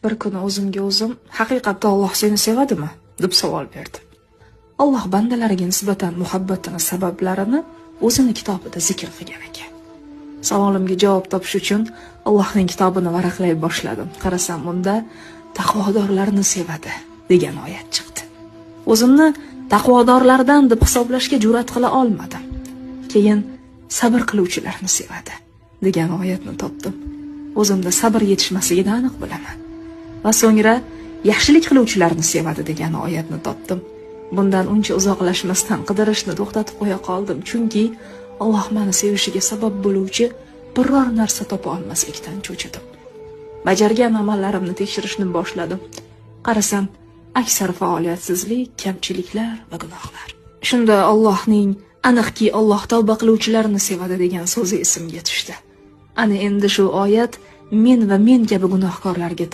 Bir kuni o'zimga o'zim, "Haqiqatda Alloh seni sevadimi?" deb savol berdim. Alloh bandalariga nisbatan muhabbatini sabablarini o'zini kitobida zikr qilgan ekan. Savolimga javob topish uchun Allohning kitobini varaqlay boshladim. Qarasam, unda "taqvodorlarni sevadi" degan oyat chiqdi. O'zimni taqvodorlardan deb hisoblashga jur'at qila olmadim. Keyin "sabr qiluvchilarni sevadi" degan oyatni topdim. O'zimda sabr yetishmasligini aniq bilaman. Va so'ngra "yaxshilik qiluvchilarni sevadi" degan oyatni topdim. Bundan uncha uzoqlashmasdan qidirishni to'xtatib qo'ya qoldim, chunki Alloh meni sevishiga sabab bo'luvchi biror narsa topa olmaslikdan cho'chidim. Bajargan amallarimni tekshirishni boshladim. Qarasam, aksar faoliyatsizlik, kamchiliklar va gunohlar. Shunda Allohning "Aniqki, Alloh tavba qiluvchilarni sevadi" degan so'zi esimga tushdi. Ana endi shu oyat men va men kabi gunohkorlarga